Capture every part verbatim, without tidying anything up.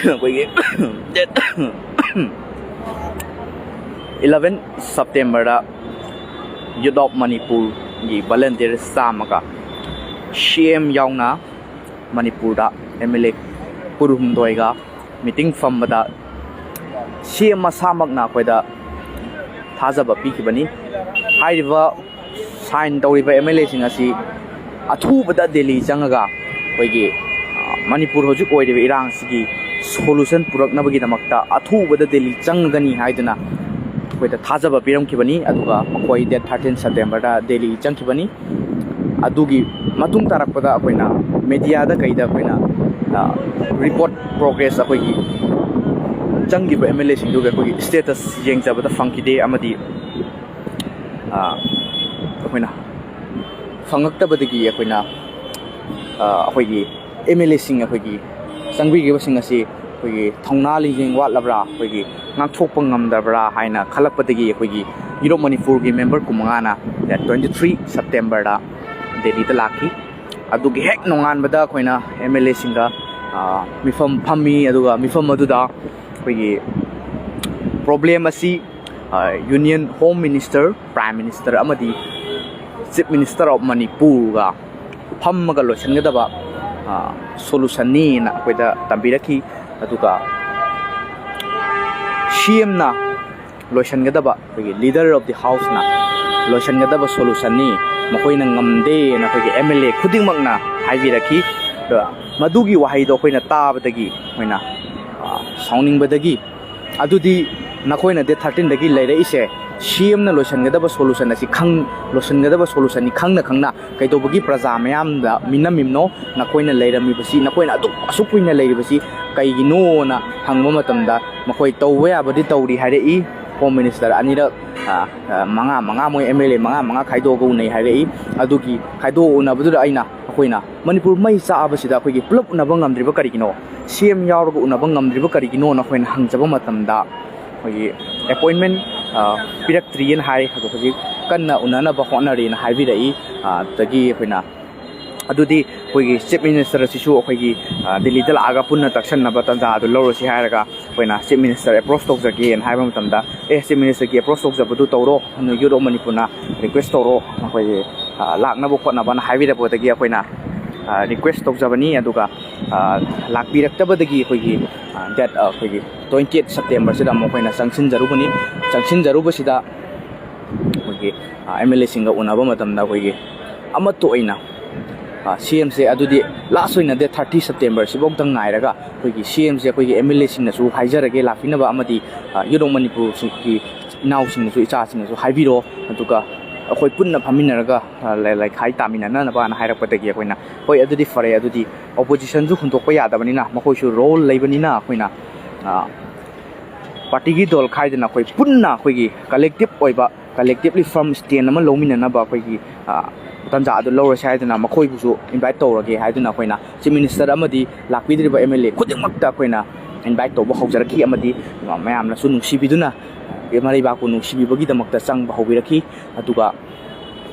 ꯑꯩꯈꯣꯏꯒꯤ date eleven ꯁꯦꯞꯇꯦꯝꯕꯔꯗ Youth of ꯃꯅꯤꯄꯨꯔꯒꯤ ꯚꯣꯂꯟꯇꯤꯌꯔ ꯆꯥꯝꯃꯒ ꯁꯤ ꯑꯦꯝ ꯌꯥꯎꯅ ꯃꯅꯤꯄꯨꯔꯗ ꯑꯦꯝ ꯑꯦꯜ ꯑꯦ ꯀꯨꯟꯍꯨꯝꯗꯣꯏꯒ ꯃꯤꯇꯤꯡ ꯐꯝꯕꯗ ꯁꯤ ꯑꯦꯝ ꯃꯁꯥꯃꯛꯅ ꯑꯩꯈꯣꯏꯗ ꯊꯥꯖꯕ ꯄꯤꯈꯤꯕꯅꯤ꯫ ꯍꯥꯏꯔꯤꯕ ꯁꯥꯏꯟ ꯇꯧꯔꯤꯕ ꯑꯦꯝ ꯑꯦꯜ ꯑꯦꯁꯤꯡ ꯑꯁꯤ ꯑꯊꯨꯕꯗ ꯗꯦꯜꯂꯤ ꯆꯪꯉꯒ ꯑꯩꯈꯣꯏꯒꯤ ꯃꯅꯤꯄꯨꯔ ꯍꯧꯖꯤꯛ ꯑꯣꯏꯔꯤꯕ ꯏꯔꯥꯡꯁꯤꯒꯤ ꯁꯣꯂꯨꯁꯟ ꯄꯨꯔꯛꯅꯕꯒꯤꯗꯃꯛꯇ ꯑꯊꯨꯕꯗ ꯗꯦꯜꯂꯤ ꯆꯪꯒꯅꯤ ꯍꯥꯏꯗꯨꯅ ꯑꯩꯈꯣꯏꯗ ꯊꯥꯖꯕ ꯄꯤꯔꯝꯈꯤꯕꯅꯤ꯫ ꯑꯗꯨꯒ ꯃꯈꯣꯏ ꯗꯦꯠ ꯊꯥꯔꯇꯤꯟ ꯁꯦꯞꯇꯦꯝꯕꯔꯗ ꯗꯦꯜꯂꯤ ꯆꯪꯈꯤꯕꯅꯤ꯫ ꯑꯗꯨꯒꯤ ꯃꯇꯨꯡ ꯇꯥꯔꯛꯄꯗ ꯑꯩꯈꯣꯏꯅ ꯃꯦꯗꯤꯌꯥꯗ ꯀꯩꯗ ꯑꯩꯈꯣꯏꯅ ꯔꯤꯄꯣꯔꯠ ꯄ꯭ꯔꯣꯒ꯭ꯔꯦꯁ ꯑꯩꯈꯣꯏꯒꯤ ꯆꯪꯈꯤꯕ ꯑꯦꯝ ꯑꯦꯜ ꯑꯦꯁꯤꯡꯗꯨꯒꯤ ꯑꯩꯈꯣꯏꯒꯤ ꯁ꯭ꯇꯦꯇꯁ ꯌꯦꯡꯖꯕꯗ ꯐꯪꯈꯤꯗꯦ꯫ ꯑꯃꯗꯤ ꯑꯩꯈꯣꯏꯅ ꯐꯪꯉꯛꯇꯕꯗꯒꯤ ꯑꯩꯈꯣꯏꯅ ꯑꯩꯈꯣꯏꯒꯤ ꯑꯦꯝ ꯑꯦꯜ ꯑꯦꯁꯤꯡ ꯑꯩꯈꯣꯏꯒꯤ ꯆꯪꯕꯤꯈꯤꯕꯁꯤꯡ ꯑꯁꯤ ꯑꯩꯈꯣꯏꯒꯤ ꯊꯧꯅꯥ ꯂꯤꯡꯖꯦꯜ ꯋꯥꯠꯂꯕ꯭ꯔꯥ, ꯑꯩꯈꯣꯏꯒꯤ ꯉꯥꯛꯊꯣꯛꯄ ꯉꯝꯗꯕ꯭ꯔꯥ ꯍꯥꯏꯅ ꯈꯜꯂꯛꯄꯗꯒꯤ ꯑꯩꯈꯣꯏꯒꯤ ꯌꯨꯔꯣꯞ ꯃꯅꯤꯄꯨꯔꯒꯤ ꯃꯦꯝꯕꯔ ꯀꯨꯟꯃꯉꯥꯅ ꯗꯦꯠ ꯇ꯭ꯋꯦꯟꯇꯤ ꯊ꯭ꯔꯤ ꯁꯦꯞꯇꯦꯝꯕꯔꯗ ꯗꯦꯜꯂꯤꯗ ꯂꯥꯛꯈꯤ꯫ ꯑꯗꯨꯒꯤ ꯍꯦꯛ ꯅꯣꯡꯉꯥꯟꯕꯗ ꯑꯩꯈꯣꯏꯅ ꯑꯦꯝ ꯑꯦꯜ ꯑꯦꯁꯤꯡꯒ ꯃꯤꯐꯝ ꯐꯝꯃꯤ꯫ ꯑꯗꯨꯒ ꯃꯤꯐꯝ ꯑꯗꯨꯗ ꯑꯩꯈꯣꯏꯒꯤ ꯄ꯭ꯔꯣꯕ꯭ꯂꯦꯝ ꯑꯁꯤ union home minister, prime minister ꯑꯃꯗꯤ ꯆꯤꯐ ꯃꯤꯅꯤꯁꯇꯔ ꯑꯣꯐ ꯃꯅꯤꯄꯨꯔꯒ ꯐꯝꯃꯒ ꯂꯣꯏꯁꯤꯟꯒꯗꯕ ꯁꯣꯂꯨꯁꯟꯅꯤꯅ ꯑꯩꯈꯣꯏꯗ ꯇꯝꯕꯤꯔꯛꯈꯤ꯫ ꯑꯗꯨꯒ ꯁꯤ ꯑꯦꯝꯅ ꯂꯣꯏꯁꯤꯟꯒꯗꯕ, ꯑꯩꯈꯣꯏꯒꯤ ꯂꯤꯗꯔ ꯑꯣꯐ ꯗꯤ ꯍꯥꯎꯁꯅ ꯂꯣꯏꯁꯤꯟꯒꯗꯕ ꯁꯣꯂꯨꯁꯟꯅꯤ, ꯃꯈꯣꯏꯅ ꯉꯝꯗꯦꯅ ꯑꯩꯈꯣꯏꯒꯤ ꯑꯦꯝ ꯑꯦꯜ ꯑꯦ ꯈꯨꯗꯤꯡꯃꯛꯅ ꯍꯥꯏꯕꯤꯔꯛꯈꯤ꯫ ꯑꯗꯣ ꯃꯗꯨꯒꯤ ꯋꯥꯍꯩꯗꯣ ꯑꯩꯈꯣꯏꯅ ꯇꯥꯕꯗꯒꯤ ꯑꯩꯈꯣꯏꯅ ꯁꯥꯎꯅꯤꯡꯕꯗꯒꯤ, ꯑꯗꯨꯗꯤ ꯅꯈꯣꯏꯅ ꯗꯦꯠ ꯊꯥꯔꯇꯤꯟꯗꯒꯤ ꯂꯩꯔꯛꯏꯁꯦ ꯁꯤ ꯑꯦꯝꯅ ꯂꯣꯏꯁꯤꯟꯒꯗꯕ ꯁꯣꯂꯨꯁꯟ ꯑꯁꯤ ꯈꯪ ꯂꯣꯏꯁꯤꯟꯒꯗꯕ ꯁꯣꯂꯨꯁꯟꯅꯤ ꯈꯪꯅ ꯈꯪꯅ ꯀꯩꯗꯧꯕꯒꯤ ꯄ꯭ꯔꯖꯥ ꯃꯌꯥꯝꯗ ꯃꯤꯅꯝꯃꯤꯕꯅꯣ? ꯅꯈꯣꯏꯅ ꯂꯩꯔꯝꯃꯤꯕꯁꯤ, ꯅꯈꯣꯏꯅ ꯑꯗꯨꯛ ꯑꯁꯨꯛ ꯀꯨꯏꯅ ꯂꯩꯔꯤꯕꯁꯤ ꯀꯩꯒꯤꯅꯣꯅ ꯍꯪꯕ ꯃꯇꯝꯗ ꯃꯈꯣꯏ ꯇꯧꯕ ꯌꯥꯕꯗꯤ ꯇꯧꯔꯤ ꯍꯥꯏꯔꯛꯏ꯫ ꯍꯣꯝ ꯃꯤꯅꯤꯁꯇꯔ ꯑꯅꯤꯔꯛ, ꯑ, ꯑ, ꯃꯉꯥ ꯃꯉꯥ, ꯃꯣꯏ ꯑꯦꯝ ꯑꯦꯜ ꯑꯦ ꯃꯉꯥ ꯃꯉꯥ ꯈꯥꯏꯗꯣꯛꯑꯒ ꯎꯅꯩ ꯍꯥꯏꯔꯛꯏ꯫ ꯑꯗꯨꯒꯤ ꯈꯥꯏꯗꯣꯛꯑ ꯎꯅꯕꯗꯨꯗ ꯑꯩꯅ, ꯑꯩꯈꯣꯏꯅ ꯃꯅꯤꯄꯨꯔ ꯃꯩ ꯆꯥꯛꯑꯕꯁꯤꯗ ꯑꯩꯈꯣꯏꯒꯤ ꯄꯨꯂꯞ ꯎꯅꯕ ꯉꯝꯗ꯭ꯔꯤꯕ ꯀꯔꯤꯒꯤꯅꯣ? ꯁꯤ ꯑꯦꯝ ꯌꯥꯎꯔꯒ ꯎꯅꯕ ꯉꯝꯗ꯭ꯔꯤꯕ ꯀꯔꯤꯒꯤꯅꯣꯅ ꯑꯩꯈꯣꯏꯅ ꯍꯪꯖꯕ ꯃꯇꯝꯗ, ꯑꯩꯈꯣꯏꯒꯤ ꯑꯦꯄꯣꯏꯟꯃꯦꯟ ꯄꯤꯔꯛꯇ꯭ꯔꯤꯑꯅ ꯍꯥꯏ꯫ ꯑꯗꯣ ꯍꯧꯖꯤꯛ ꯀꯟꯅ ꯎꯅꯅꯕ ꯍꯣꯠꯅꯔꯤꯅ ꯍꯥꯏꯕꯤꯔꯛꯏ꯫ ꯑꯗꯒꯤ ꯑꯩꯈꯣꯏꯅ ꯑꯗꯨꯗꯤ ꯑꯩꯈꯣꯏꯒꯤ ꯆꯤꯐ ꯃꯤꯅꯤꯁꯇꯔ ꯑꯁꯤꯁꯨ ꯑꯩꯈꯣꯏꯒꯤ, ꯑ, ꯗꯤꯜꯂꯤꯗ ꯂꯥꯛꯑꯒ ꯄꯨꯟꯅ ꯇꯛꯁꯟꯅꯕ ꯇꯥꯟꯖꯥ ꯑꯗꯨ ꯂꯧꯔꯁꯤ ꯍꯥꯏꯔꯒ ꯑꯩꯈꯣꯏꯅ ꯆꯤꯐ ꯃꯤꯅꯤꯁꯇꯔ ꯑꯦꯄ꯭ꯔꯣꯁ ꯇꯧꯖꯒꯦꯅ ꯍꯥꯏꯕ ꯃꯇꯝꯗ, "ꯑꯦ, ꯆꯤꯐ ꯃꯤꯅꯤꯁꯇꯔꯒꯤ ꯑꯦꯄ꯭ꯔꯣꯁ ꯇꯧꯖꯕꯗꯨ ꯇꯧꯔꯣ, ꯅꯣꯏ ꯌꯨꯠ ꯑꯣꯐ ꯃꯅꯤꯄꯨꯔꯅ ꯔꯤꯀ꯭ꯋꯦꯁ ꯇꯧꯔꯣ, ꯑꯩꯈꯣꯏꯒꯤ, ꯑ, ꯂꯥꯛꯅꯕ ꯈꯣꯠꯅꯕꯅ" ꯍꯥꯏꯕꯤꯔꯛꯄꯗꯒꯤ ꯑꯩꯈꯣꯏꯅ, ꯑ, ꯔꯤꯀ꯭ꯋꯦꯁ ꯇꯧꯖꯕꯅꯤ꯫ ꯑꯗꯨꯒ, ꯑ, ꯂꯥꯛꯄꯤꯔꯛꯇꯕꯗꯒꯤ ꯑꯩꯈꯣꯏꯒꯤ, ꯑ, ꯗꯦꯠ, ꯑ, ꯑꯩꯈꯣꯏꯒꯤ twenty eight Septemberꯁꯤꯗ ꯑꯃꯨꯛ ꯑꯩꯈꯣꯏꯅ ꯆꯪꯁꯤꯟꯖꯔꯨꯕꯅꯤ꯫ ꯆꯪꯁꯤꯟꯖꯔꯨꯕꯁꯤꯗ ꯑꯩꯈꯣꯏꯒꯤ, ꯑ, ꯑꯦꯝ ꯑꯦꯜ ꯑꯦꯁꯤꯡꯒ ꯎꯅꯕ ꯃꯇꯝꯗ ꯑꯩꯈꯣꯏꯒꯤ ꯑꯃꯠꯇ ꯑꯣꯏꯅ, ꯑ, ꯁꯤ ꯑꯦꯝꯁꯦ ꯑꯗꯨꯗꯤ ꯂꯥꯁ ꯑꯣꯏꯅ ꯗꯦꯠ thirty Septemberꯁꯤꯐꯧꯗ ꯉꯥꯏꯔꯒ ꯑꯩꯈꯣꯏꯒꯤ ꯁꯤ ꯑꯦꯝꯁꯦ ꯑꯩꯈꯣꯏꯒꯤ ꯑꯦꯝ ꯑꯦꯜ ꯑꯦꯁꯤꯡꯅꯁꯨ ꯍꯥꯏꯖꯔꯒꯦ ꯂꯥꯛꯄꯤꯅꯕ, ꯑꯃꯗꯤ, ꯑ, ꯌꯨꯠ ꯑꯣꯐ ꯃꯅꯤꯄꯨꯔꯒꯤ ꯏꯅꯥꯎꯁꯤꯡꯅꯁꯨ, ꯏꯆꯥꯁꯤꯡꯅꯁꯨ ꯍꯥꯏꯕꯤꯔꯣ, ꯑꯗꯨꯒ ꯑꯩꯈꯣꯏ ꯄꯨꯟꯅ ꯐꯝꯃꯤꯟꯅꯔꯒ, ꯑ, ꯂꯩ-, ꯂꯩꯈꯥꯏ ꯇꯥꯃꯤꯟꯅꯅꯕꯅ ꯍꯥꯏꯔꯛꯄꯗꯒꯤ ꯑꯩꯈꯣꯏꯅ, "ꯍꯣꯏ, ꯑꯗꯨꯗꯤ ꯐꯔꯦ, ꯑꯗꯨꯗꯤ ꯑꯣꯄꯣꯖꯤꯁꯟꯁꯨ ꯍꯨꯟꯗꯣꯛꯄ ꯌꯥꯗꯕꯅꯤꯅ, ꯃꯈꯣꯏꯁꯨ ꯔꯣꯜ ꯂꯩꯕꯅꯤꯅ ꯑꯩꯈꯣꯏꯅ, ꯑ, ꯄꯥꯔꯇꯤꯒꯤ ꯗꯣꯜ ꯈꯥꯏꯗꯅ ꯑꯩꯈꯣꯏ ꯄꯨꯟꯅ ꯑꯩꯈꯣꯏꯒꯤ ꯀꯂꯦꯛꯇꯤꯞ ꯑꯣꯏꯕ, ꯀꯂꯦꯛꯇꯤꯞꯂꯤ ꯐꯥꯔꯝ ꯁ꯭ꯇꯦꯟ ꯑꯃ ꯂꯧꯃꯤꯟꯅꯅꯕ ꯑꯩꯈꯣꯏꯒꯤ, ꯑ, ꯇꯥꯟꯖꯥ ꯑꯗꯨ ꯂꯧꯔꯁꯦ" ꯍꯥꯏꯗꯅ ꯃꯈꯣꯏꯕꯨꯁꯨ ꯏꯟꯚꯥꯏꯠ ꯇꯧꯔꯒꯦ ꯍꯥꯏꯗꯨꯅ ꯑꯩꯈꯣꯏꯅ ꯆꯤꯐ ꯃꯤꯅꯤꯁꯇꯔ ꯑꯃꯗꯤ ꯂꯥꯛꯄꯤꯗ꯭ꯔꯤꯕ ꯑꯦꯝ ꯑꯦꯜ ꯑꯦ ꯈꯨꯗꯤꯡꯃꯛꯇ ꯑꯩꯈꯣꯏꯅ ꯏꯟꯚꯥꯏꯠ ꯇꯧꯕ ꯍꯧꯖꯔꯛꯈꯤ꯫ ꯑꯃꯗꯤ ꯃꯌꯥꯝꯅꯁꯨ ꯅꯨꯡꯁꯤꯕꯤꯗꯨꯅ, ꯃꯔꯩꯕꯥꯛꯄꯨ ꯅꯨꯡꯁꯤꯕꯤꯕꯒꯤꯗꯃꯛꯇ ꯆꯪꯕ ꯍꯧꯕꯤꯔꯛꯈꯤ꯫ ꯑꯗꯨꯒ,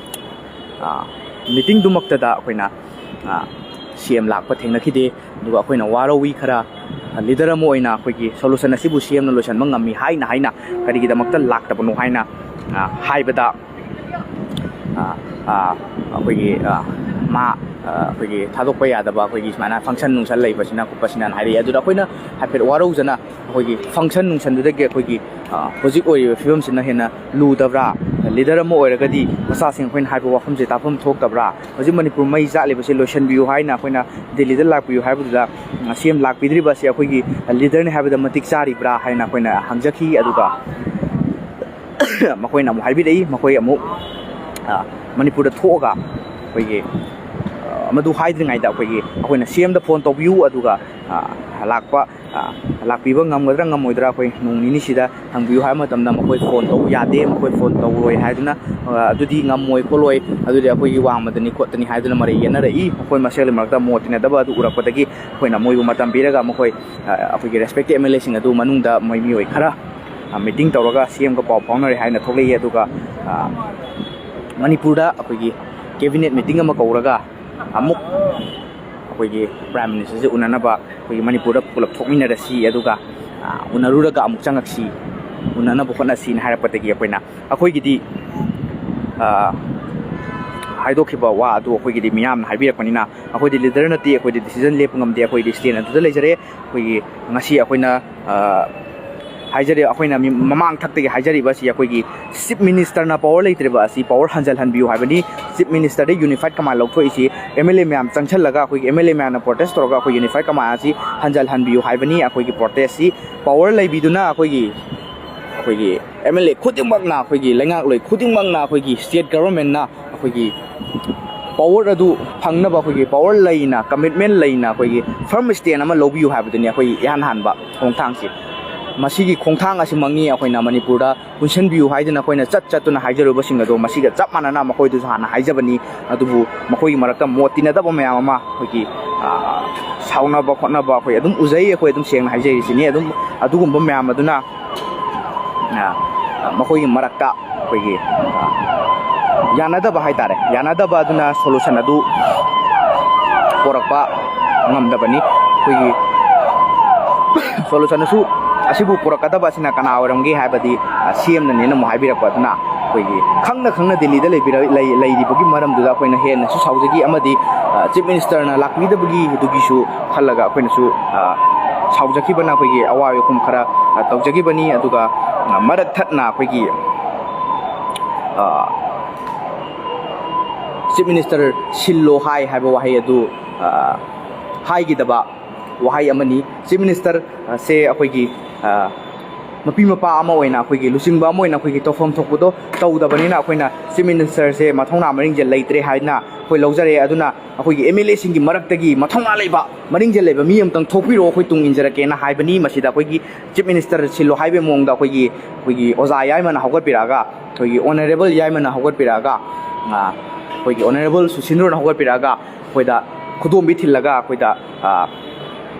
ꯑ, ꯃꯤꯇꯤꯡꯗꯨꯃꯛꯇꯗ ꯑꯩꯈꯣꯏꯅ, ꯑ, ꯁꯤ ꯑꯦꯝ ꯂꯥꯛꯄ ꯊꯦꯡꯅꯈꯤꯗꯦ꯫ ꯑꯗꯨꯒ ꯑꯩꯈꯣꯏꯅ ꯋꯥꯔꯧꯏ ꯈꯔ, ꯂꯤꯗꯔ ꯑꯃ ꯑꯣꯏꯅ ꯑꯩꯈꯣꯏꯒꯤ ꯁꯣꯂꯨꯁꯟ ꯑꯁꯤꯕꯨ ꯁꯤ ꯑꯦꯝꯅ ꯂꯣꯏꯁꯤꯟꯕ ꯉꯝꯃꯤ ꯍꯥꯏꯅ ꯍꯥꯏꯅ ꯀꯔꯤꯒꯤꯗꯃꯛꯇ ꯂꯥꯛꯇꯕꯅꯣ ꯍꯥꯏꯅ, ꯑ, ꯍꯥꯏꯕꯗ, ꯑ, ꯑ, ꯑꯩꯈꯣꯏꯒꯤ, ꯑ, ꯃꯥ, ꯑ, ꯑꯩꯈꯣꯏꯒꯤ ꯊꯥꯗꯣꯛꯄ ꯌꯥꯗꯕ ꯑꯩꯈꯣꯏꯒꯤ ꯁꯨꯃꯥꯏꯅ ꯐꯪꯁꯟ ꯅꯨꯡꯁꯟ ꯂꯩꯕꯁꯤꯅ ꯈꯣꯠꯄꯁꯤꯅ ꯍꯥꯏꯔꯛꯏ꯫ ꯑꯗꯨꯗ ꯑꯩꯈꯣꯏꯅ ꯍꯥꯏꯐꯦꯠ ꯋꯥꯔꯧꯖꯅ ꯑꯩꯈꯣꯏꯒꯤ ꯐꯪꯁꯟ ꯅꯨꯡꯁꯟꯗꯨꯗꯒꯤ ꯑꯩꯈꯣꯏꯒꯤ, ꯑ, ꯍꯧꯖꯤꯛ ꯑꯣꯏꯔꯤꯕ ꯐꯤꯕꯝꯁꯤꯅ ꯍꯦꯟꯅ ꯂꯨꯗꯕ꯭ꯔꯥ? ꯂꯤꯗꯔ ꯑꯃ ꯑꯣꯏꯔꯒꯗꯤ ꯃꯆꯥꯁꯤꯡ ꯑꯩꯈꯣꯏꯅ ꯍꯥꯏꯕ ꯋꯥꯐꯝꯁꯦ ꯇꯥꯐꯝ ꯊꯣꯛꯇꯕ꯭ꯔꯥ? ꯍꯧꯖꯤꯛ ꯃꯅꯤꯄꯨꯔ ꯃꯩ ꯆꯥꯛꯂꯤꯕꯁꯦ ꯂꯣꯏꯁꯤꯟꯕꯤꯌꯨ ꯍꯥꯏꯅ ꯑꯩꯈꯣꯏꯅ ꯗꯤꯜꯂꯤꯗ ꯂꯥꯛꯄꯤꯌꯨ ꯍꯥꯏꯕꯗꯨꯗ, ꯁꯤ ꯑꯦꯝ ꯂꯥꯛꯄꯤꯗ꯭ꯔꯤꯕ ꯑꯁꯤ ꯑꯩꯈꯣꯏꯒꯤ ꯂꯤꯗꯔꯅꯤ ꯍꯥꯏꯕꯗ ꯃꯇꯤꯛ ꯆꯥꯔꯤꯕ꯭ꯔꯥ ꯍꯥꯏꯅ ꯑꯩꯈꯣꯏꯅ ꯍꯪꯖꯈꯤ꯫ ꯑꯗꯨꯒ ꯃꯈꯣꯏꯅ ꯑꯃꯨꯛ ꯍꯥꯏꯕꯤꯔꯛꯏ, ꯃꯈꯣꯏ ꯑꯃꯨꯛ, ꯑ, ꯃꯅꯤꯄꯨꯔꯗ ꯊꯣꯛꯑꯒ ꯑꯩꯈꯣꯏꯒꯤ, ꯑ, ꯃꯗꯨ ꯍꯥꯏꯗ꯭ꯔꯤꯉꯩꯗ ꯑꯩꯈꯣꯏꯒꯤ, ꯑꯩꯈꯣꯏꯅ ꯁꯤ ꯑꯦꯝꯗ ꯐꯣꯟ ꯇꯧꯕꯤꯌꯨ, ꯑꯗꯨꯒ, ꯑ, ꯂꯥꯛꯄ, ꯑ, ꯂꯥꯛꯄꯤꯕ ꯉꯝꯒꯗ꯭ꯔꯥ ꯉꯝꯃꯣꯏꯗ꯭ꯔꯥ ꯑꯩꯈꯣꯏ ꯅꯣꯡ ꯅꯤꯅꯤꯁꯤꯗ ꯍꯪꯕꯤꯌꯨ ꯍꯥꯏꯕ ꯃꯇꯝꯗ ꯃꯈꯣꯏ ꯐꯣꯟ ꯇꯧꯕ ꯌꯥꯗꯦ, ꯃꯈꯣꯏ ꯐꯣꯟ ꯇꯧꯔꯣꯏ ꯍꯥꯏꯗꯨꯅ, ꯑ, ꯑꯗꯨꯗꯤ ꯉꯝꯃꯣꯏ ꯈꯣꯠꯂꯣꯏ, ꯑꯗꯨꯗꯤ ꯑꯩꯈꯣꯏꯒꯤ ꯋꯥꯡꯃꯗꯅꯤ ꯈꯣꯠꯇꯅꯤ ꯍꯥꯏꯗꯨꯅ ꯃꯔꯩ ꯌꯦꯠꯅꯔꯛꯏ꯫ ꯃꯈꯣꯏ ꯃꯁꯦꯜꯒꯤ ꯃꯔꯛꯇ ꯃꯣꯠ ꯇꯤꯟꯅꯗꯕ ꯑꯗꯨ ꯎꯔꯛꯄꯗꯒꯤ ꯑꯩꯈꯣꯏꯅ ꯃꯣꯏꯕꯨ ꯃꯇꯝ ꯄꯤꯔꯒ ꯃꯈꯣꯏ, ꯑ, ꯑꯩꯈꯣꯏꯒꯤ ꯔꯦꯁꯄꯦꯛꯇꯦꯠ ꯑꯦꯝ ꯑꯦꯜ ꯑꯦꯁꯤꯡ ꯑꯗꯨ ꯃꯅꯨꯡꯗ ꯃꯣꯏ ꯃꯤꯑꯣꯏ ꯈꯔ, ꯑ, ꯃꯤꯇꯤꯡ ꯇꯧꯔꯒ ꯁꯤ ꯑꯦꯝꯒ ꯄꯥꯎ ꯐꯥꯎꯅꯔꯦ ꯍꯥꯏꯅ ꯊꯣꯛꯂꯛꯏ꯫ ꯑꯗꯨꯒ, ꯑ, ꯃꯅꯤꯄꯨꯔꯗ ꯑꯩꯈꯣꯏꯒꯤ ꯀꯦꯕꯤꯅꯦꯠ ꯃꯤꯇꯤꯡ ꯑꯃ ꯀꯧꯔꯒ ꯑꯃꯨꯛ ꯑꯩꯈꯣꯏꯒꯤ Prime Ministerꯁꯦ ꯎꯅꯅꯕ ꯑꯩꯈꯣꯏꯒꯤ ꯃꯅꯤꯄꯨꯔꯗ ꯄꯨꯂꯞ ꯊꯣꯛꯃꯤꯟꯅꯔꯁꯤ, ꯑꯗꯨꯒ, ꯑ, ꯎꯅꯔꯨꯔꯒ ꯑꯃꯨꯛ ꯆꯪꯉꯛꯁꯤ, ꯎꯅꯅꯕ ꯍꯣꯠꯅꯁꯤꯅ ꯍꯥꯏꯔꯛꯄꯗꯒꯤ ꯑꯩꯈꯣꯏꯅ, ꯑꯩꯈꯣꯏꯒꯤꯗꯤ, ꯑ, ꯍꯥꯏꯗꯣꯛꯈꯤꯕ ꯋꯥ ꯑꯗꯨ ꯑꯩꯈꯣꯏꯒꯤꯗꯤ ꯃꯤꯌꯥꯝꯅ ꯍꯥꯏꯕꯤꯔꯛꯄꯅꯤꯅ, ꯑꯩꯈꯣꯏꯗꯤ leader ꯅꯠꯇꯦ, ꯑꯩꯈꯣꯏꯗꯤ decision ꯂꯦꯞꯄ ꯉꯝꯗꯦ, ꯑꯩꯈꯣꯏꯗꯤ stand ꯑꯗꯨꯗ ꯂꯩꯖꯔꯦ꯫ ꯑꯩꯈꯣꯏꯒꯤ ꯉꯁꯤ ꯑꯩꯈꯣꯏꯅ, ꯑ, ꯍꯥꯏꯖꯔꯤ, ꯑꯩꯈꯣꯏꯅ ꯃꯤ-, ꯃꯃꯥꯡ ꯊꯛꯇꯒꯤ ꯍꯥꯏꯖꯔꯤꯕ ꯑꯁꯤ ꯑꯩꯈꯣꯏꯒꯤ Chief Ministerꯅ power ꯂꯩꯇ꯭ꯔꯤꯕ ꯑꯁꯤ power ꯍꯟꯖꯜꯍꯟꯕꯤꯌꯨ ꯍꯥꯏꯕꯅꯤ꯫ Chief Ministerꯗ unified command ꯂꯧꯊꯣꯛꯏꯁꯤ, MLA ꯃꯌꯥꯝ ꯆꯪꯁꯜꯂꯒ ꯑꯩꯈꯣꯏꯒꯤ MLA ꯃꯌꯥꯝꯅ protest ꯇꯧꯔꯒ ꯑꯩꯈꯣꯏ unified command ꯑꯁꯤ ꯍꯟꯖꯜꯍꯟꯕꯤꯌꯨ ꯍꯥꯏꯕꯅꯤ꯫ ꯑꯩꯈꯣꯏꯒꯤ protestꯁꯤ power ꯂꯩꯕꯤꯗꯨꯅ ꯑꯩꯈꯣꯏꯒꯤ, ꯑꯩꯈꯣꯏꯒꯤ MLA ꯈꯨꯗꯤꯡꯃꯛꯅ, ꯑꯩꯈꯣꯏꯒꯤ ꯂꯩꯉꯥꯛꯂꯣꯏ ꯈꯨꯗꯤꯡꯃꯛꯅ, ꯑꯩꯈꯣꯏꯒꯤ state governmentꯅ ꯑꯩꯈꯣꯏꯒꯤ power ꯑꯗꯨ ꯐꯪꯅꯕ ꯑꯩꯈꯣꯏꯒꯤ power ꯂꯩꯅ, commitment ꯂꯩꯅ ꯑꯩꯈꯣꯏꯒꯤ firm stand ꯑꯃ ꯂꯧꯕꯤꯌꯨ ꯍꯥꯏꯕꯗꯨꯅꯤ ꯑꯩꯈꯣꯏ ꯏꯍꯥꯟ ꯍꯥꯟꯕ ꯈꯣꯡꯊꯥꯡꯁꯤ꯫ ꯃꯁꯤꯒꯤ ꯈꯣꯡꯊꯥꯡ ꯑꯁꯤꯃꯛꯅꯤ ꯑꯩꯈꯣꯏꯅ ꯃꯅꯤꯄꯨꯔꯗ ꯄꯨꯟꯁꯤꯟꯕꯤꯌꯨ ꯍꯥꯏꯗꯅ ꯑꯩꯈꯣꯏꯅ ꯆꯠ ꯆꯠꯇꯨꯅ ꯍꯥꯏꯖꯔꯨꯕꯁꯤꯡ ꯑꯗꯣ ꯃꯁꯤꯒ ꯆꯞ ꯃꯥꯟꯅꯅ ꯃꯈꯣꯏꯗꯁꯨ ꯍꯥꯟꯅ ꯍꯥꯏꯖꯕꯅꯤ꯫ ꯑꯗꯨꯕꯨ ꯃꯈꯣꯏꯒꯤ ꯃꯔꯛꯇ ꯃꯣꯠ ꯇꯤꯟꯅꯗꯕ ꯃꯌꯥꯝ ꯑꯃ ꯑꯩꯈꯣꯏꯒꯤ, ꯑ, ꯁꯥꯎꯅꯕ ꯈꯣꯠꯅꯕ ꯑꯩꯈꯣꯏ ꯑꯗꯨꯝ ꯎꯖꯩ, ꯑꯩꯈꯣꯏ ꯑꯗꯨꯝ ꯁꯦꯡꯅ ꯍꯥꯏꯖꯔꯤꯁꯤꯅꯤ꯫ ꯑꯗꯨꯝ ꯑꯗꯨꯒꯨꯝꯕ ꯃꯌꯥꯝ ꯑꯗꯨꯅ ꯑ, ꯃꯈꯣꯏꯒꯤ ꯃꯔꯛꯇ ꯑꯩꯈꯣꯏꯒꯤ, ꯑ, ꯌꯥꯅꯗꯕ ꯍꯥꯏꯇꯥꯔꯦ, ꯌꯥꯅꯗꯕ ꯑꯗꯨꯅ solution ꯑꯗꯨ ꯄꯣꯔꯛꯄ ꯉꯝꯗꯕꯅꯤ꯫ ꯑꯩꯈꯣꯏꯒꯤ solution ꯑꯁꯨ, ꯑꯁꯤꯕꯨ ꯄꯨꯔꯛꯀꯗꯕ ꯑꯁꯤꯅ ꯀꯅꯥ ꯑꯣꯏꯔꯝꯒꯦ ꯍꯥꯏꯕꯗꯤ, ꯑ, CMꯅꯅꯦꯅ ꯑꯃꯨꯛ ꯍꯥꯏꯕꯤꯔꯛꯄ ꯑꯗꯨꯅ ꯑꯩꯈꯣꯏꯒꯤ ꯈꯪꯅ ꯈꯪꯅ ꯗꯤꯜꯂꯤꯗ ꯂꯩꯕꯤꯔ-, ꯂꯩ-, ꯂꯩꯔꯤꯕꯒꯤ ꯃꯔꯝꯗꯨꯗ ꯑꯩꯈꯣꯏꯅ ꯍꯦꯟꯅꯁꯨ ꯁꯥꯎꯖꯈꯤ ꯑꯃꯗꯤ, ꯑ, Chief Ministerꯅ ꯂꯥꯛꯄꯤꯗꯕꯒꯤ ꯑꯗꯨꯒꯤꯁꯨ ꯈꯜꯂꯒ ꯑꯩꯈꯣꯏꯅꯁꯨ, ꯑ, ꯁꯥꯎꯖꯈꯤꯕꯅ ꯑꯩꯈꯣꯏꯒꯤ ꯑꯋꯥ ꯑꯈꯨꯝ ꯈꯔ, ꯑ, ꯇꯧꯖꯈꯤꯕꯅꯤ꯫ ꯑꯗꯨꯒ, ꯑ, ꯃꯔꯛ ꯊꯠꯅ ꯑꯩꯈꯣꯏꯒꯤ, ꯑ, Chief Minister ꯁꯤꯜꯂꯣ ꯍꯥꯏ ꯍꯥꯏꯕ ꯋꯥꯍꯩ ꯑꯗꯨ, ꯑ, ꯍꯥꯏꯈꯤꯗꯕ ꯋꯥꯍꯩ ꯑꯃꯅꯤ꯫ Chief Minister, ꯑ, ꯁꯦ ꯑꯩꯈꯣꯏꯒꯤ, ꯑ, ꯃꯄꯤ ꯃꯄꯥ ꯑꯃ ꯑꯣꯏꯅ, ꯑꯩꯈꯣꯏꯒꯤ ꯂꯨꯆꯤꯡꯕ ꯑꯃ ꯑꯣꯏꯅ ꯑꯩꯈꯣꯏꯒꯤ ꯇꯧꯐꯝ ꯊꯣꯛꯄꯗꯣ ꯇꯧꯗꯕꯅꯤꯅ ꯑꯩꯈꯣꯏꯅ Chief Ministerꯁꯦ ꯃꯊꯧꯅꯥ ꯃꯔꯤꯡꯖꯦꯜ ꯂꯩꯇ꯭ꯔꯦ ꯍꯥꯏꯅ ꯑꯩꯈꯣꯏ ꯂꯧꯖꯔꯦ꯫ ꯑꯗꯨꯅ ꯑꯩꯈꯣꯏꯒꯤ MLAꯁꯤꯡꯒꯤ ꯃꯔꯛꯇꯒꯤ ꯃꯊꯧꯅꯥ ꯂꯩꯕ, ꯃꯔꯤꯡꯖꯦꯜ ꯂꯩꯕ ꯃꯤ ꯑꯃꯇꯪ ꯊꯣꯛꯄꯤꯔꯛꯑꯣ, ꯑꯩꯈꯣꯏ ꯇꯨꯡ ꯏꯟꯖꯔꯛꯀꯦꯅ ꯍꯥꯏꯕꯅꯤ꯫ ꯃꯁꯤꯗ ꯑꯩꯈꯣꯏꯒꯤ Chief Minister ꯁꯤꯜꯂꯣ ꯍꯥꯏꯕꯒꯤ ꯃꯑꯣꯡꯗ ꯑꯩꯈꯣꯏꯒꯤ, ꯑꯩꯈꯣꯏꯒꯤ ꯑꯣꯖꯥ ꯌꯥꯏꯃꯅ ꯍꯧꯒꯠꯄꯤꯔꯛꯑꯒ, ꯑꯩꯈꯣꯏꯒꯤ Honourable ꯌꯥꯏꯃꯅ ꯍꯧꯒꯠꯄꯤꯔꯛꯑꯒ, ꯑ, ꯑꯩꯈꯣꯏꯒꯤ Honourable ꯁꯨꯁꯤꯟꯗ꯭ꯔꯣꯅ ꯍꯧꯒꯠꯄꯤꯔꯛꯑꯒ ꯑꯩꯈꯣꯏꯗ ꯈꯨꯗꯣꯝꯕꯤ ꯊꯤꯜꯂꯒ ꯑꯩꯈꯣꯏꯗ, ꯑ,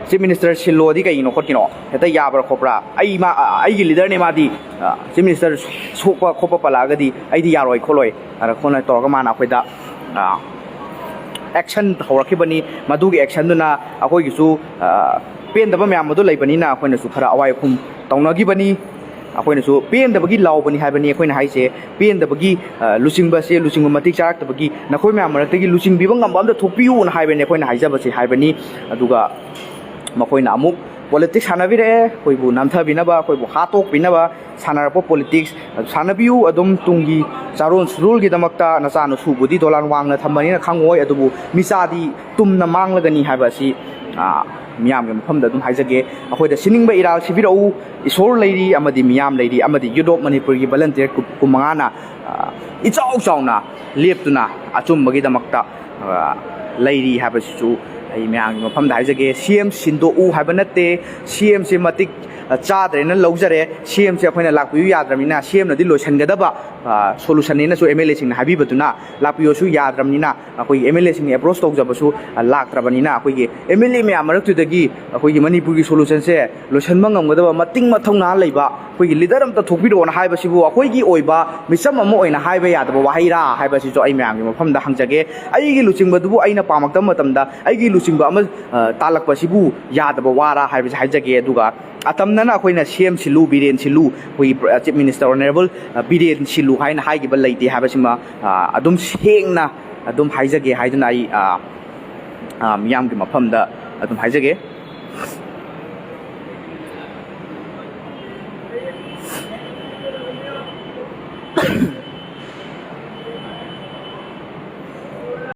Chief Minister ꯁꯤꯜꯂꯣꯗꯤ ꯀꯩꯒꯤꯅꯣ ꯈꯣꯠꯀꯤꯅꯣ, ꯍꯦꯛꯇ ꯌꯥꯕ꯭ꯔꯥ ꯈꯣꯠꯄ꯭ꯔꯥ, ꯑꯩ ꯃꯥ, ꯑ, ꯑꯩꯒꯤ leaderꯅꯦ ꯃꯥꯗꯤ, ꯑ, Chief Minister ꯁꯣꯛꯄ ꯈꯣꯠꯄ ꯄꯜꯂꯛꯑꯒꯗꯤ ꯑꯩꯗꯤ ꯌꯥꯔꯣꯏ ꯈꯣꯠꯂꯣꯏ, ꯑꯗ ꯈꯣꯠꯅ ꯇꯧꯔꯒ ꯃꯥꯅ ꯑꯩꯈꯣꯏꯗ, ꯑ, ꯑꯦꯛꯁꯟ ꯍꯧꯔꯛꯈꯤꯕꯅꯤ꯫ ꯃꯗꯨꯒꯤ ꯑꯦꯛꯁꯟꯗꯨꯅ ꯑꯩꯈꯣꯏꯒꯤꯁꯨ, ꯑ, ꯄꯦꯟꯗꯕ ꯃꯌꯥꯝ ꯑꯗꯨ ꯂꯩꯕꯅꯤꯅ ꯑꯩꯈꯣꯏꯅꯁꯨ ꯈꯔ ꯑꯋꯥꯏ ꯑꯈꯨꯝ ꯇꯧꯅꯈꯤꯕꯅꯤ꯫ ꯑꯩꯈꯣꯏꯅꯁꯨ ꯄꯦꯟꯗꯕꯒꯤ ꯂꯥꯎꯕꯅꯤ ꯍꯥꯏꯕꯅꯤ ꯑꯩꯈꯣꯏꯅ ꯍꯥꯏꯁꯦ꯫ ꯄꯦꯟꯗꯕꯒꯤ, ꯑ, ꯂꯨꯆꯤꯡꯕꯁꯦ, ꯂꯨꯆꯤꯡꯕ ꯃꯇꯤꯛ ꯆꯥꯔꯛꯇꯕꯒꯤ ꯅꯈꯣꯏ ꯃꯌꯥꯝ ꯃꯔꯛꯇꯒꯤ ꯂꯨꯆꯤꯡꯕꯤꯕ ꯉꯝꯕ ꯑꯝꯇ ꯊꯣꯛꯄꯤꯌꯨꯅ ꯍꯥꯏꯕꯅꯤ ꯑꯩꯈꯣꯏꯅ ꯍꯥꯏꯖꯕꯁꯦ ꯍꯥꯏꯕꯅꯤ꯫ ꯑꯗꯨꯒ ꯃꯈꯣꯏꯅ ꯑꯃꯨꯛ ꯄꯣꯂꯤꯇꯤꯛꯁ ꯁꯥꯟꯅꯕꯤꯔꯛꯑꯦ, ꯑꯩꯈꯣꯏꯕꯨ ꯅꯝꯊꯕꯤꯅꯕ, ꯑꯩꯈꯣꯏꯕꯨ ꯍꯥꯠꯇꯣꯛꯄꯤꯅꯕ ꯁꯥꯟꯅꯔꯛꯄ ꯄꯣꯂꯤꯇꯤꯛꯁ ꯁꯥꯟꯅꯕꯤꯌꯨ꯫ ꯑꯗꯨꯝ ꯇꯨꯡꯒꯤ ꯆꯥꯔꯣꯟ ꯁꯨꯔꯣꯜꯒꯤꯗꯃꯛꯇ ꯅꯆꯥꯅꯁꯨꯕꯨꯗꯤ ꯗꯣꯂꯥꯟ ꯋꯥꯡꯅ ꯊꯝꯕꯅꯤꯅ ꯈꯪꯉꯣꯏ, ꯑꯗꯨꯕꯨ ꯃꯤꯆꯥꯗꯤ ꯇꯨꯝꯅ ꯃꯥꯡꯂꯒꯅꯤ ꯍꯥꯏꯕ ꯑꯁꯤ, ꯑ, ꯃꯤꯌꯥꯝꯒꯤ ꯃꯐꯝꯗ ꯑꯗꯨꯝ ꯍꯥꯏꯖꯒꯦ꯫ ꯑꯩꯈꯣꯏꯗ ꯁꯤꯅꯤꯡꯕ ꯏꯔꯥꯜ ꯁꯤꯕꯤꯔꯛꯎ꯫ ꯏꯁꯣꯔ ꯂꯩꯔꯤ ꯑꯃꯗꯤ ꯃꯤꯌꯥꯝ ꯂꯩꯔꯤ ꯑꯃꯗꯤ Youth of Manipurꯒꯤ ꯚꯣꯂꯟꯇꯤꯌꯔ ꯀꯨꯟ ꯃꯉꯥꯅ, ꯑ, ꯏꯆꯥꯎ ꯆꯥꯎꯅ ꯂꯦꯞꯇꯨꯅ ꯑꯆꯨꯝꯕꯒꯤꯗꯃꯛꯇ, ꯑ, ꯂꯩꯔꯤ ꯍꯥꯏꯕꯁꯤꯁꯨ ꯑꯩ ꯃꯌꯥꯝꯒꯤ ꯃꯐꯝꯗ ꯍꯥꯏꯖꯒꯦ꯫ ꯁꯤ ꯑꯦꯝ ꯁꯤꯟꯗꯣꯛꯎ ꯍꯥꯏꯕ ꯅꯠꯇꯦ꯫ ꯁꯤ ꯑꯦꯝꯁꯦ ꯃꯇꯤꯛ, ꯑ, ꯆꯥꯗ꯭ꯔꯦꯅ ꯂꯧꯖꯔꯦ꯫ ꯁꯤ ꯑꯦꯝꯁꯦ ꯑꯩꯈꯣꯏꯅ ꯂꯥꯛꯄꯤꯌꯨ ꯌꯥꯗ꯭ꯔꯕꯅꯤꯅ, ꯁꯤ ꯑꯦꯝꯅꯗꯤ ꯂꯣꯏꯁꯤꯟꯒꯗꯕ, ꯑ, ꯁꯣꯂꯨꯁꯟꯅꯦꯅꯁꯨ ꯑꯦꯝ ꯑꯦꯜ ꯑꯦꯁꯤꯡꯅ ꯍꯥꯏꯕꯤꯕꯗꯨꯅ ꯂꯥꯛꯄꯤꯌꯣꯁꯨ ꯌꯥꯗ꯭ꯔꯕꯅꯤꯅ, ꯑꯩꯈꯣꯏꯒꯤ ꯑꯦꯝ ꯑꯦꯜ ꯑꯦꯁꯤꯡꯅ ꯑꯦꯄ꯭ꯔꯣꯁ ꯇꯧꯖꯕꯁꯨ, ꯑ, ꯂꯥꯛꯇ꯭ꯔꯕꯅꯤꯅ, ꯑꯩꯈꯣꯏꯒꯤ ꯑꯦꯝ ꯑꯦꯜ ꯑꯦ ꯃꯌꯥꯝ ꯃꯔꯛꯇꯨꯗꯒꯤ ꯑꯩꯈꯣꯏꯒꯤ ꯃꯅꯤꯄꯨꯔꯒꯤ ꯁꯣꯂꯨꯁꯟꯁꯦ ꯂꯣꯏꯁꯤꯟꯕ ꯉꯝꯒꯗꯕ ꯃꯇꯤꯡ ꯃꯊꯧꯅꯥ ꯂꯩꯕ ꯑꯩꯈꯣꯏꯒꯤ ꯂꯤꯗꯔ ꯑꯝꯇ ꯊꯣꯛꯄꯤꯔꯛꯑꯣꯅ ꯍꯥꯏꯕꯁꯤꯕꯨ ꯑꯩꯈꯣꯏꯒꯤ ꯑꯣꯏꯕ ꯃꯤꯆꯝ ꯑꯃ ꯑꯣꯏꯅ ꯍꯥꯏꯕ ꯌꯥꯗꯕ ꯋꯥꯍꯩꯔꯥ ꯍꯥꯏꯕꯁꯤꯁꯨ ꯑꯩ ꯃꯌꯥꯝꯒꯤ ꯃꯐꯝꯗ ꯍꯪꯖꯒꯦ꯫ ꯑꯩꯒꯤ ꯂꯨꯆꯤꯡꯕꯗꯨꯕꯨ ꯑꯩꯅ ꯄꯥꯝꯃꯛꯇꯕ ꯃꯇꯝꯗ ꯑꯩꯒꯤ ꯂꯨꯆꯤꯡꯕ ꯑꯃ, ꯑ, ꯇꯥꯜꯂꯛꯄꯁꯤꯕꯨ ꯌꯥꯗꯕ ꯋꯥꯔꯥ ꯍꯥꯏꯕꯁꯤ ꯍꯥꯏꯖꯒꯦ꯫ ꯑꯗꯨꯒ ꯑꯇꯝꯅꯅ ꯑꯩꯈꯣꯏꯅ ꯁꯤ ꯑꯦꯝ ꯁꯤꯜꯂꯨ, ꯕꯤꯔꯦꯟ ꯁꯤꯜꯂꯨ, ꯑꯩꯈꯣꯏꯒꯤ ꯄ꯭ꯔ-, ꯆꯤꯐ ꯃꯤꯅꯤꯁꯇꯔ ꯑꯣꯅꯔꯦꯕꯜ, ꯑ, ꯕꯤꯔꯦꯟ ꯁꯤꯜꯂꯨ ꯍꯥꯏꯅ ꯍꯥꯏꯈꯤꯕ ꯂꯩꯇꯦ ꯍꯥꯏꯕꯁꯤꯃ, ꯑ, ꯑꯗꯨꯝ ꯁꯦꯡꯅ ꯑꯗꯨꯝ ꯍꯥꯏꯖꯒꯦ ꯍꯥꯏꯗꯨꯅ ꯑꯩ, ꯑ, ꯑ, ꯃꯤꯌꯥꯝꯒꯤ ꯃꯐꯝꯗ ꯑꯗꯨꯝ ꯍꯥꯏꯖꯒꯦ꯫